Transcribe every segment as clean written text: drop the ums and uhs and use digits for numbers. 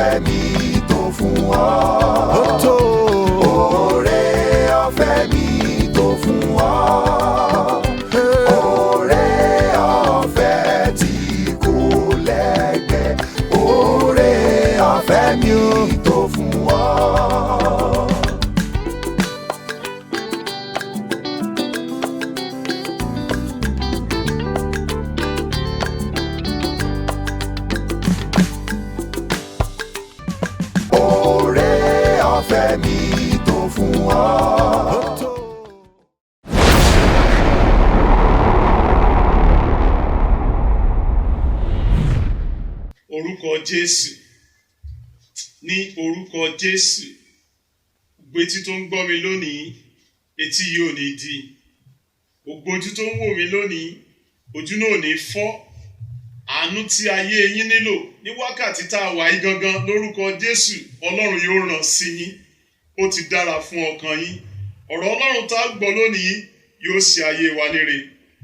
Ọ̀fẹ́ mi tó fún ọ. Ó tó. Oore ọ̀fẹ́ mi tó fún ọ. Oore ọ̀fẹ́ tí kò lẹ́gbẹ́. Oore ọ̀fẹ́ mi tó fún ọ. Oore ọ̀fẹ́ mi tó fún ọ. Ó tó. Orúkọ Jésù, ní orúkọ Jésù, gbogbo etí tó ń gbọ́ mi lónìí, etí yìí ò ní di. Gbogbo ojú tó ń wò mí lónìí, ojú náà ò ní fọ́. Àánú tí ayé yín nílò ní wákàtí tá a wà yìí gangan, lórúkọ Jésù, Ọlọ́run yóò ràn sí yín. Ó ti dára fún ọkàn yín. Ọ̀rọ̀ Ọlọ́run tá a gbọ́ lónìí yóò ṣe ayé wa léèrè.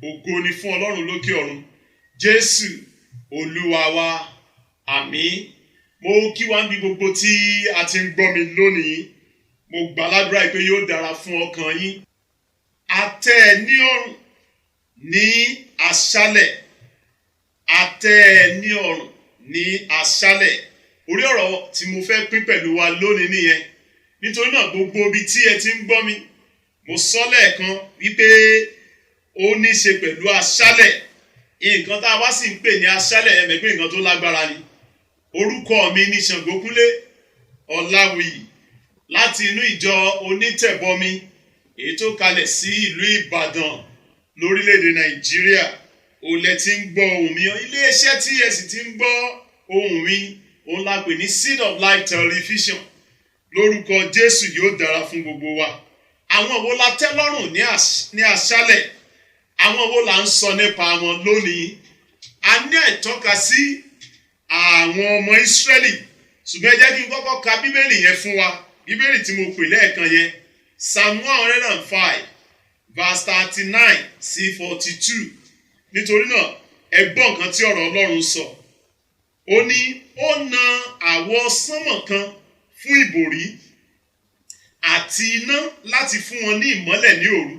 Ògo ni fún Ọlọ́run lókè ọ̀run. Jésù Olúwa wa, àmín. Mo kí wa níbi gbogbo tí a ti ń gbọ́ mi lónìí. Mo gbàládùra pé yóò dára fún ọkàn yín. Atẹ́ ẹ ní ọ̀run ní aṣálẹ̀. Atẹ́ ẹ ní ọ̀run ní aṣálẹ̀. Orí ọ̀rọ̀ tí mo fẹ́ pín pẹ̀lú wa lónìí nìyẹn. Nítorí náà, gbogbo ibi tí ẹ ti ń gbọ́ mi, mo sọ lẹ́ẹ̀kan wípé ó ní í ṣe pẹ̀lú aṣálẹ̀. Nǹkan tá a wá sì ń pè ní aṣálẹ̀, ẹ mọ̀ pé nǹkan tó lágbára ni. Orúkọ mi ní Ṣàngókúnlé Ọláwuyì láti inú ìjọ Onítẹ̀bọmi, èyí tó kalẹ̀ sí ìlú Ìbàdàn lórílẹ̀‐èdè Nàìjíríà. Òlẹ̀ tí ń gbọ́ ohùn mi, iléeṣẹ́ tí ẹ sì ti ń gbọ́ ohùn mi, òun la pè ní Seed of Life Television. Lórúkọ Jésù, yóò dára fún gbogbo wa. Àwọn wo la tẹ́ lọ́rùn ní aṣálẹ̀? Àwọn wo là ń sọ nípa wọn lónìí? A ní àìtọ́ka sí àwọn ọmọ Ísírẹ́lì, ṣùgbọ́n ẹ jẹ́ kí n kọ́kọ́ ka Bíbélì yẹn fún wa. Bíbélì tí mo pè lẹ́ẹ̀kan yẹn, Psalm 105 verse 39 sí 42. Nítorí náà, ẹ gbọ́ nǹkan tí ọ̀rọ̀ Ọlọ́run sọ. Ó ní ó na àwọ̀ sánmọ̀ kan fún ìbòrí, àti iná láti fún wọn ní ìmọ́lẹ̀ ní òru.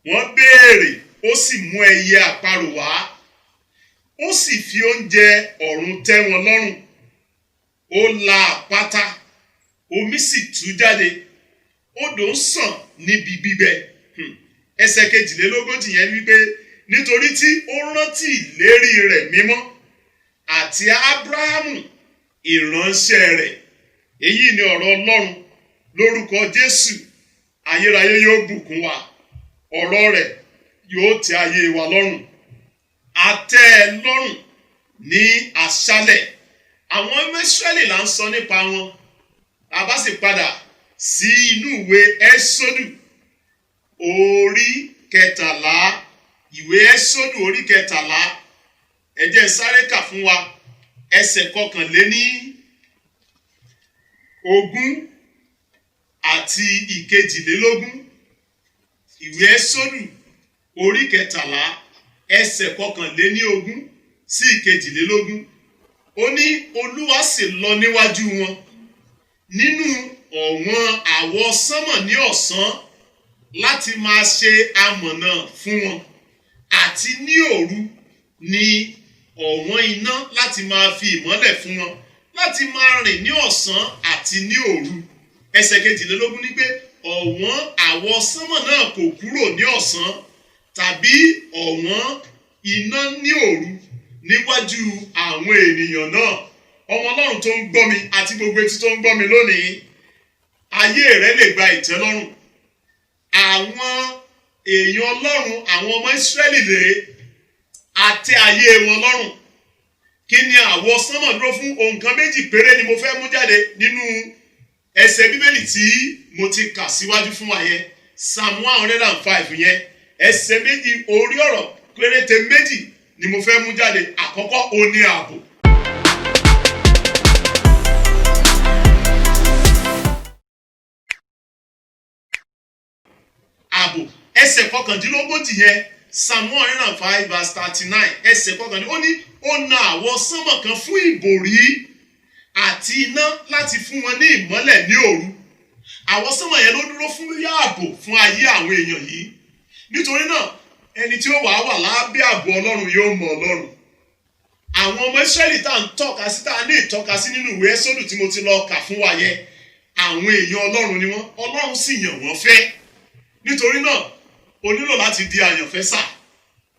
Wọ́n béèrè, ó sì mú ẹyẹ àparò wá, ó sì fi oúnjẹ ọ̀run tẹ́ wọn lọ́rùn. Ó la àpáta, omi sì tú jáde, odò ń sàn níbi gbígbẹ. Ẹsẹ̀ 42 yẹn wípé, nítorí tí ó rántí ìlérí rẹ̀ mímọ́ àti Ábúráhámù ìránṣẹ́ rẹ̀. Èyí ni ọ̀rọ̀ Ọlọ́run. Lórúkọ Jésù, ayérayé yóò bùkún wa. Ọ̀rọ̀ rẹ̀ yóò tẹ́ ayé wa lọ́rùn. Atẹ́ ẹ lọ́rùn ní aṣálẹ̀. Àwọn ọmọ Ísírẹ́lì là ń sọ nípa wọn. A bá sì padà sí inú ìwé Ẹ́sódù orí 13, ìwé Ẹ́sódù orí 13, ẹ jẹ́ n sáré kà fún wa, ẹsẹ̀ 21 àti 22. Ìwé Ẹ́sódù orí 13, ẹsẹ̀ 21 sí 22. Ó ní, Olúwa sì lọ níwájú wọn nínú ọ̀wọ́n àwọ̀ sánmọ̀ ní ọ̀sán láti máa ṣe amọ̀nà fún wọn, àti ní òru ní ọ̀wọ́n iná láti máa fi ìmọ́lẹ̀ fún wọn, láti máa rìn ní ọ̀sán àti ní òru. Ẹsẹ̀ 22 ní pé ọ̀wọ́n àwọ̀ sánmọ̀ náà kò kúrò ní ọ̀sán, tàbí ọ̀wọ́n iná ní òru, níwájú àwọn ènìyàn náà. Ọmọ Ọlọ́run tó ń gbọ́ mi àti gbogbo etí tó ń gbọ́ mi lónìí, ayé rẹ lè gba ìtẹ́lọ́rùn. Àwọn èèyàn Ọlọ́run, àwọn ọmọ Ísírẹ́lì lè àtẹ ayé wọn lọ́rùn. Kí ni àwọ̀ sánmọ̀ dúró fún? Nǹkan méjì péré ni mo fẹ́ mú jáde nínú ẹsẹ̀ Bíbélì tí mo ti kà síwájú fún wa yẹn, Psalm 105 yẹn. Ẹsẹ̀ méjì, orí ọ̀rọ̀ péréte méjì ni mo fẹ́ mú jáde. Àkọ́kọ́, ó ní ààbò. Ààbò, ẹsẹ̀ 39 yẹn, Psalm 105 verse 39, ẹsẹ̀ 39, ó ní ó na àwọ̀ sánmọ̀ kan fún ìbòrí. Àti iná láti fún wọn ní ìmọ́lẹ̀ ní òru. Àwọsánmọ̀ yẹn ló dúró fún yáàbò fún ayé àwọn èèyàn yìí. Nítorí náà, ẹni tí ó wàá wà lábẹ́ ààbò Ọlọ́run yóò mọ Ọlọ́run. Àwọn ọmọ Ísírẹ́lì tá à ń tọ́ka sí, tá a ní ìtọ́ka sí nínú ìwé Ẹ́sọ́dù tí mo ti lọ kà fún wa yẹn, àwọn èèyàn Ọlọ́run ni wọ́n. Ọlọ́run sì yàn wọ́n fẹ́. Nítorí náà, o nílò láti di àyànfẹ́ sà.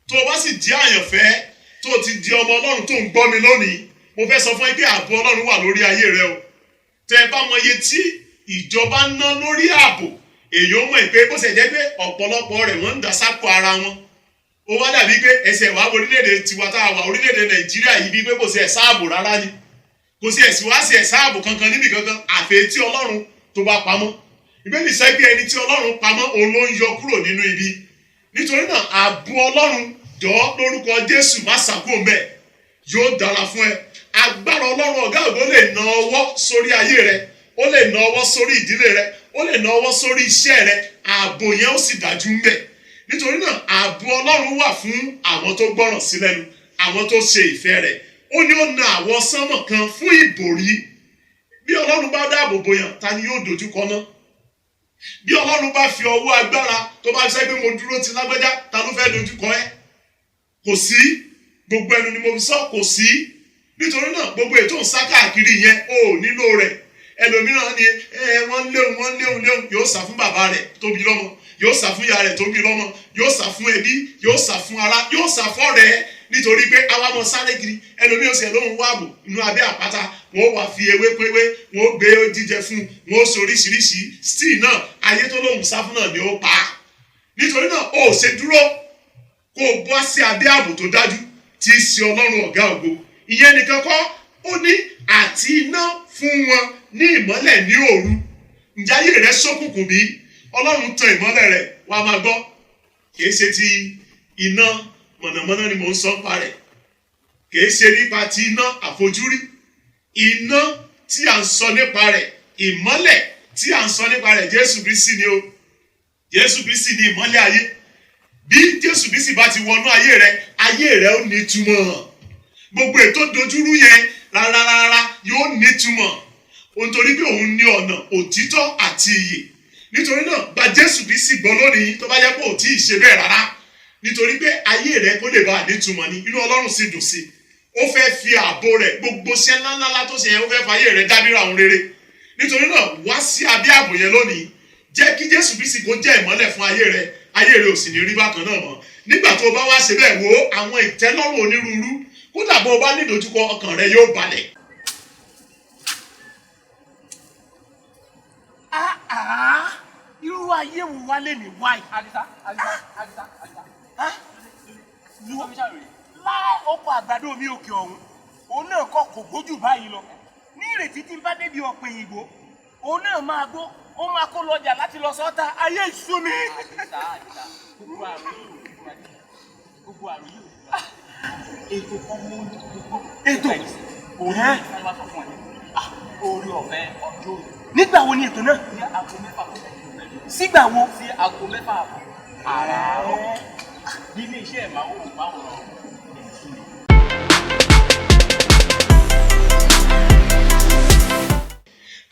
Tó o bá sì di àyànfẹ́, tó o ti di ọmọ Ọlọ́run tó ń gbọ́ mi lónìí, mo fẹ́ sọ fún ẹ pé ààbò Ọlọ́run wà lórí ayé rẹ o. Tẹ ẹ bá mọ iye tí ìjọba ń ná lórí ààbò, èyí ó mọ̀ pé bó ṣe jẹ́ pé ọ̀pọ̀lọpọ̀ rẹ̀ wọ́n ń dà sápò ara wọn. Ó wá dàbí pé ẹsẹ̀ wàá orílẹ̀-èdè tiwa tá a wà, orílẹ̀-èdè Nàìjíríà yìí, bí pé kò sí ẹ̀ sáàbò rárá ni. Kò sí ẹ̀sìn wá sí ẹ̀ sáàbò kankan níbì kankan àfẹ́ tí Ọlọ́run tó bá pamọ́. Ìbéèrè sọ pé ẹni tí Ọlọ́run pamọ́, òun ló ń yọ kúrò nínú ibi. Nítorí náà, ààbò Ọlọ́run, jọ, lórúkọ Jésù, má sàkó mbẹ, yóò dára fún ẹ. Agbára Ọlọ́run ọ̀gá ògo lè na ọwọ́ sórí ayé rẹ, ó lè na ọwọ́ sórí ìdílé rẹ, ó lè na ọwọ́ sórí iṣẹ́ rẹ. Ààbò yẹn ó sì dájú ń bẹ. Nítorí náà, ààbò Ọlọ́run wà fún àwọn tó gbọ́ràn sí lẹ́nu, àwọn tó ṣe ìfẹ́ rẹ̀. Ó ní ó na àwọ̀ sánmọ̀ kan fún ìbòrí. Bí Ọlọ́run bá dáàbò bò yàn, ta ni yóò dojú kọ ná? Bí Ọlọ́run bá fi ọwọ́ agbára tó bá ṣe pé mo dúró ti lágbájá, ta ló fẹ́ dojú kọ ẹ́? Kò sí. Gbogbo ẹnu ni mo fi sọ, kò sí. Nítorí náà, gbogbo ètò ń sá káàkiri yẹn, o ò nílò rẹ̀. Ẹlòmíràn ni ẹ wọ́n léwu, wọ́n léwu léwu, yóò sá fún bàbá rẹ̀ tó bí lọ́mọ, yóò sá fún ìyá rẹ̀ tó bí lọ́mọ, yóò sá fún ẹbí, yóò sá fún ará, yóò sá fọ́rẹ̀ẹ́, nítorí pé àwa mọ sáré kiri. Ẹlòmíràn sì lóhùn wá ààbò inú abẹ́ àpáta. Wọn ó wá fi ewé péwé, wọn ó gbé jíjẹ fún wọn, ó sọ oríṣiríṣi stíì náà. Ayé tó lóhùn sá fún náà ni ó pa á. Nítorí náà, ó ṣe dúró kó o bọ́ sí abẹ́ ààbò tó dájú tí í ṣe Ọlọ́run ọ̀gá ògo. Ìyẹn nìkan kọ́, ó ní àti iná fún wọn ní ìmọ́lẹ̀ ní òru. Ǹjẹ́ ayé rẹ ṣókùnkùn bí? Ọlọ́run tan ìmọ́lẹ̀ rẹ̀ wàá máa gbọ́. Kìí ṣe ti iná mọ̀nàmọ́ná ni mò ń sọ nípa rẹ̀, kìí ṣe nípa ti iná àfojúrí. Iná tí à ń sọ nípa rẹ̀, ìmọ́lẹ̀ tí à ń sọ nípa rẹ̀, Jésù Kristi ni o. Jésù Kristi ni ìmọ́lẹ̀ ayé. Bí Jésù Kristi bá ti wọnú ayé rẹ, ayé rẹ ó nítumọ̀. Gbogbo ètò dojúrú yẹn rárá rárá yóò nítumọ̀, nítorí pé òun ní ọ̀nà, òtítọ́ àti ìyè. Nítorí náà, gba Jésù Kristi gbọ́ lónìí tó bá jẹ́ pé ò tí ì ṣe bẹ́ẹ̀ rárá, nítorí pé ayé rẹ kó lè bá a nítumọ̀ ni. Inú Ọlọ́run sì dùn sí i. Ó fẹ́ fi ààbò rẹ̀, gbogbo iṣẹ́ ńláńlá tó ṣe yẹn, ó fẹ́ fa ayé rẹ dábìrà òun rere. Nítorí náà, wá sí abẹ́ ààbò yẹn lónìí. Jẹ́ kí Jésù Kristi kó jẹ́ ìmọ́lẹ̀ fún ayé rẹ. Ayé rẹ ò sì ní rí bákan náà mọ́ nígbà tó o bá wá ṣe bẹ́ẹ̀. Wo àwọn ìtẹ́lọ́rùn onírúurú, kódà bó o bá ní ìdojúkọ, ọkàn rẹ yóò balẹ̀. Ah, irú ayé wo wá lè ní wáyé? Àdìsá, Àdìsá, Àdìsá, Àdìsá. Wo láì ọkọ̀ àgbàdo mi òkè ọ̀hún, òun náà kọ́ kò gbójú báyìí lọ. Ní ìrètí tí n bá débi ọ̀pẹ̀ ìgbó, òun náà máa gbó, ó máa kó lọ́jà láti lọ sọ́ta. Ayé ìṣú mi. Àdìsá, Àdìsá, gbogbo àrùn yìí ò ní fún wa. Gbogbo àrùn yìí ò ní fún wa. Ètò kan mú gbogbo. Ètò? Òun ní sáré wá sọ fún ẹ. Orí ọ̀fẹ́ ọjọ́ òní. Nígbà wo ni ètò náà? Ní aago 6 kọjá ìṣẹ́jú mẹ́rin. Sígbà wo? Sí aago 6:30 àràárọ̀. Ní ilé iṣẹ́ ìmáwòrán èyí.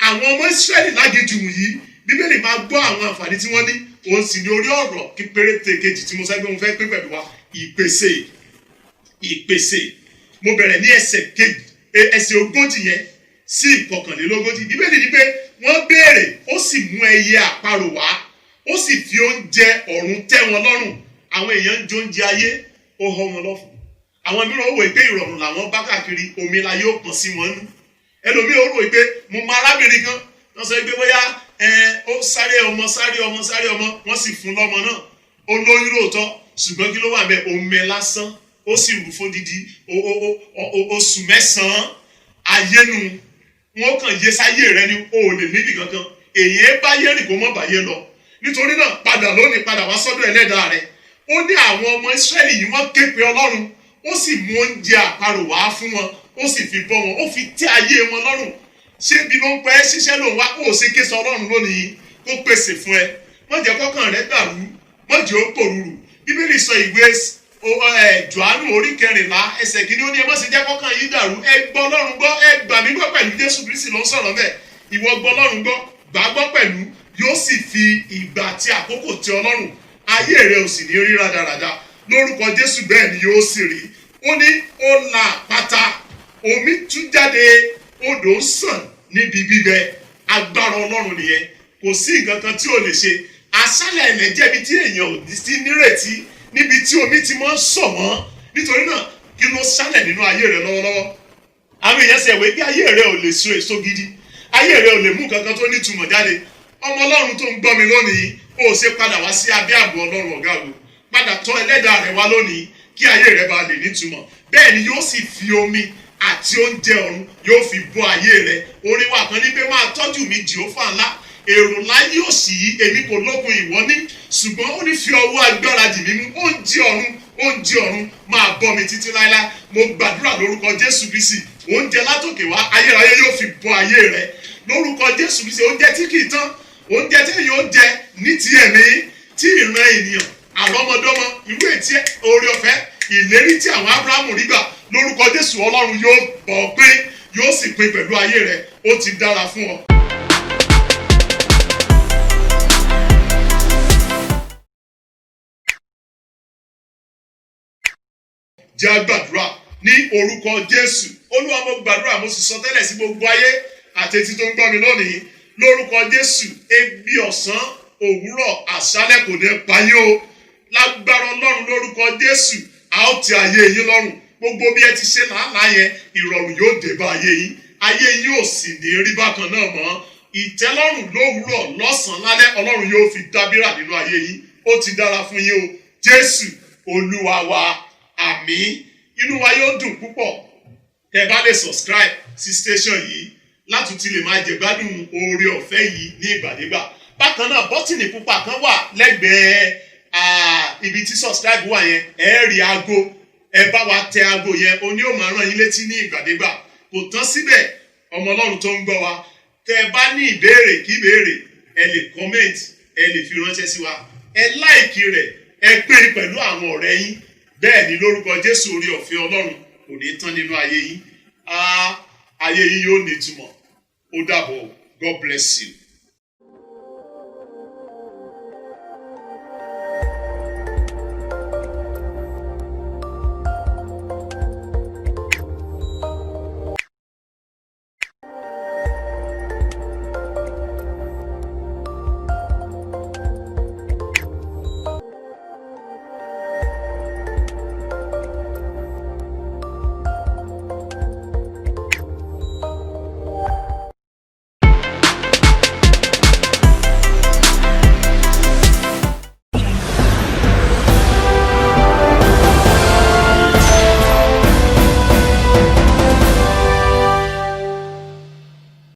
Àwọn ọmọ Ísírẹ́lì láginjù yìí, Bíbélì máa gbọ́ àwọn àǹfààní tí wọ́n ní. Òun sì ní orí ọ̀rọ̀ kí péréte kejì tí mo sáré pé mo fẹ́ pín pẹ̀lú wa: ìpèsè. Ìpèsè. Mo bẹ̀rẹ̀ ní ẹsẹ̀ kejì, ẹsẹ̀ 40 yẹn sí 41. Bíbélì ní pé wọ́n béèrè, ó sì mú ẹyẹ àparò wá, ó sì fi oúnjẹ ọ̀run tẹ́ wọn lọ́rùn. Àwọn èèyàn ń jẹ oúnjẹ ayé, ó họ́ wọn lọ́fun. Àwọn mìíràn ó wò pé ìrọ̀rùn làwọn bá káàkiri, omi la yóò pọ̀n sí wọn nú. Ẹlòmíì ó rò pé, mo mọ arábìnrin kan, wọ́n sọ pé bóyá ẹ ó sáré ọmọ, sáré ọmọ, sáré ọmọ, wọ́n sì fún lọ́mọ náà. Ó lóyún lóòótọ́, ṣùgbọ́n kí ló wà bẹ́ẹ̀? Omi lásán. Ó sì rú fódìdí oṣù 9. Ayénu wọn kàn yé sáyé rẹ ni, o ò lè níbi kankan. Èyí bá yé rìn kó mọ̀ bá yé lọ. Nítorí náà, padà lónìí, padà wá sọ́dọ̀ ẹlẹ́dàá rẹ. Ó ní àwọn ọmọ Ísírẹ́lì yìí, wọ́n ké pe Ọlọ́run, ó sì mú oúnjẹ àparò wá fún wọn, ó sì fi bọ́ wọn, ó fi tẹ́ ayé wọn lọ́rùn. Ṣé ibi ló ń pẹ́ ṣiṣẹ́ lòun wá? Kó o ṣe ké sọ Ọlọ́run lónìí kó pèsè fún ẹ. Má jẹ́ kọ́kàn rẹ dàrú, má jẹ́ ó pòrúurù. Bíbélì sọ, ìwé Jòhánù orí 14 ẹsẹ̀ 1, ó ní ẹ má ṣe jẹ́ kọ́kàn yín dàrú, ẹ gbọ́ Ọlọ́run gbọ́, ẹ gbà Gbà mí gbọ́ pẹ̀lú, Jésù Kristi ló ń sọ̀rọ̀ bẹ́ẹ̀. Ìwọ gbọ́ Ọlọ́run gbọ́, gbà á gbọ́ pẹ̀lú, yóò sì fi ìgbà àti àkókò tẹ́ Ọlọ́run. Ayé rẹ ò sì ní rí rádaràda lórúkọ Jésù, bẹ́ẹ̀ ni yóò sì rí. Ó ní ó la àpáta, omi tú jáde, odò ń sàn níbi gbígbẹ. Agbára Ọlọ́run nìyẹn, kò sí nǹkan kan tí ò lè ṣe. Aṣálẹ̀ ilẹ̀ jẹ́ ibi tí èèyàn ò ní sí nírètí, níbi tí omi ti máa ń sọ̀ wọ́n. Nítorí náà, kí ló ṣálẹ̀ nínú ayé rẹ lọ́wọ́lọ́wọ́? Àwọn èèyàn ṣe ẹ̀wé bí ayé rẹ ò lè so èso gidi, ayé rẹ ò lè mú nǹkan kan tó nítumọ̀ jáde. Ọmọ Ọlọ́run tó ń gbọ́ mi lónìí, ó ṣe padà wá sí abẹ́ ààbò Ọlọ́run ọ̀gá ògo. Padà tọ̀ Ẹlẹ́dàá rẹ wá lónìí kí ayé rẹ bá lè nítumọ̀. Bẹ́ẹ̀ ni yóò sì fi omi àti oúnjẹ ọ̀run, yóò fi bọ́ ayé rẹ. Orin wa kan ní pé, "Máa tọ́jú mi, Jèhófà ńlá, èrò láyé òsì yìí, èmi kò lókun, ìwọ ní." Ṣùgbọ́n ó ní, "Fi ọwọ́ agbára dì mí mú, oúnjẹ ọ̀run, oúnjẹ ọ̀run máa bọ́ mi títí láéláé." Mo gbàdúrà lórúkọ Jésù Kristi, oúnjẹ látòkè wá ayérayé yóò fi bọ́ ayé rẹ lórúkọ Jésù Kristi. Oúnjẹ tí kì í tán, oúnjẹ tí yóò jẹ ní ti ẹ̀mí, tí ìran ènìyàn, àrọ́mọdọ́mọ, ìwé tí oore ọ̀fẹ́ ìlérí tí àwọn Abrahamu rí gbà lórúkọ Jésù, Ọlọ́run yóò bọ̀ pé yóò sì pín pẹ̀lú ayé rẹ. Ó ti dára fún ọ. Jẹ́ á gbàdúrà ní orúkọ Jésù. Olúwa, mo gbàdúrà, mo sì sọ tẹ́lẹ̀ sí gbogbo ayé àti etí tó ń gbọ́ mi lónìí lórúkọ Jésù: ebi ọ̀sán, òwúrọ̀, àṣálẹ̀ kò ní pa yín o lágbára Ọlọ́run. Lórúkọ Jésù, a ó ti ayé yín lọ́rùn. Gbogbo bí ẹ ti ṣe làálàá yẹn, ìrọ̀rùn yóò dé bá ayé yín. Ayé yín ò sì ní rí bákan náà mọ́. Ìtẹ́lọ́rùn lówùúrọ̀, lọ́sàn-án, lálẹ́, Ọlọ́run yóò fi dábírà nínú ayé yín. Ó ti dára fún yín o. Jésù Olúwa wa, àmín. Inú wa yóò dùn púpọ̀ tẹ́ ẹ bá lè subscribe sí station yìí láti ti lè máa jẹ̀gbádùn oore ọ̀fẹ́ yìí ní ìgbàdégbà. Bákan náà, button pupa kan wà lẹ́gbẹ̀ẹ́ ibi tí subscribe wà yẹn. Ẹ rí aago, ẹ bá wa tẹ aago yẹn, o ní ó máa rán yín létí ní ìgbàdégbà. Kò tán síbẹ̀, ọmọ Ọlọ́run tó ń gbọ́ wa, tẹ́ ẹ bá ní ìbéèrè kí ìbéèrè, ẹ lè comment, ẹ lè fi ránṣẹ́ sí wa. Ẹ like rẹ̀, ẹ pín pẹ̀lú àwọn ọ̀rẹ́ yín. Bẹ́ẹ̀ ni, lórúkọ Jésù, oore ọ̀fẹ́ Ọlọ́run kò ní tán nínú ayé yín. Ayé yín yóò nítumọ̀. Ó dàbọ̀. God bless you.